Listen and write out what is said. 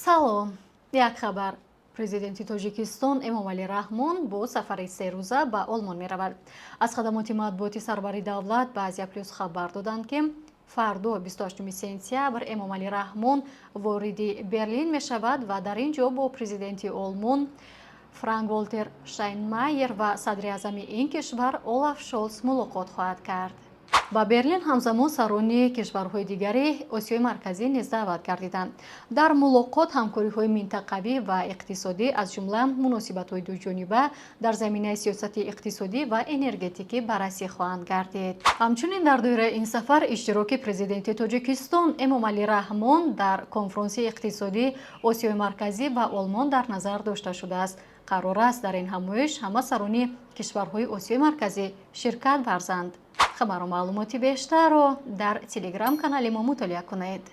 Салом, як хабар. Президенти Тоҷикистон Эмомалӣ Раҳмон бо сафари серӯза ба Олмон меравад. Аз хадамоти матбуоти сарвари давлат ба Азия Плюс хабар доданд, ки фардо, 28 сентябр, Эмомалӣ Раҳмон вориди Берлин мешавад ва дар ин ҷо бо президенти Олмон Франк Волтер Штайнмайер ва садри аъзами ин кишвар Олаф Шолс мулоқот хоҳад кард. Ба Берлин ҳамзамон сарони кишварҳои дигари Осиёи Марказӣ низ даъват гардиданд. Дар мулоқот ҳамкориҳои минтақавӣ ва иқтисодӣ, аз ҷумла муносибатҳои дуҷониба дар заминаи сиёсати иқтисодӣ ва энергетикӣ баррасӣ хоҳанд гардид. Ҳамчунин дар доираи ин сафар иштироки президенти Тоҷикистон Эмомалӣ Раҳмон дар конфронси иқтисодии Осиёи Марказӣ ва Олмон дар назар дошта шудааст. Қарор аст, дар ин ҳамоиш ҳама сарони кишварҳои Осиёи Марказӣ ширкат варзанд. Хабару маълумоти бештарро дар Телеграм канали мо мутолиа кунед.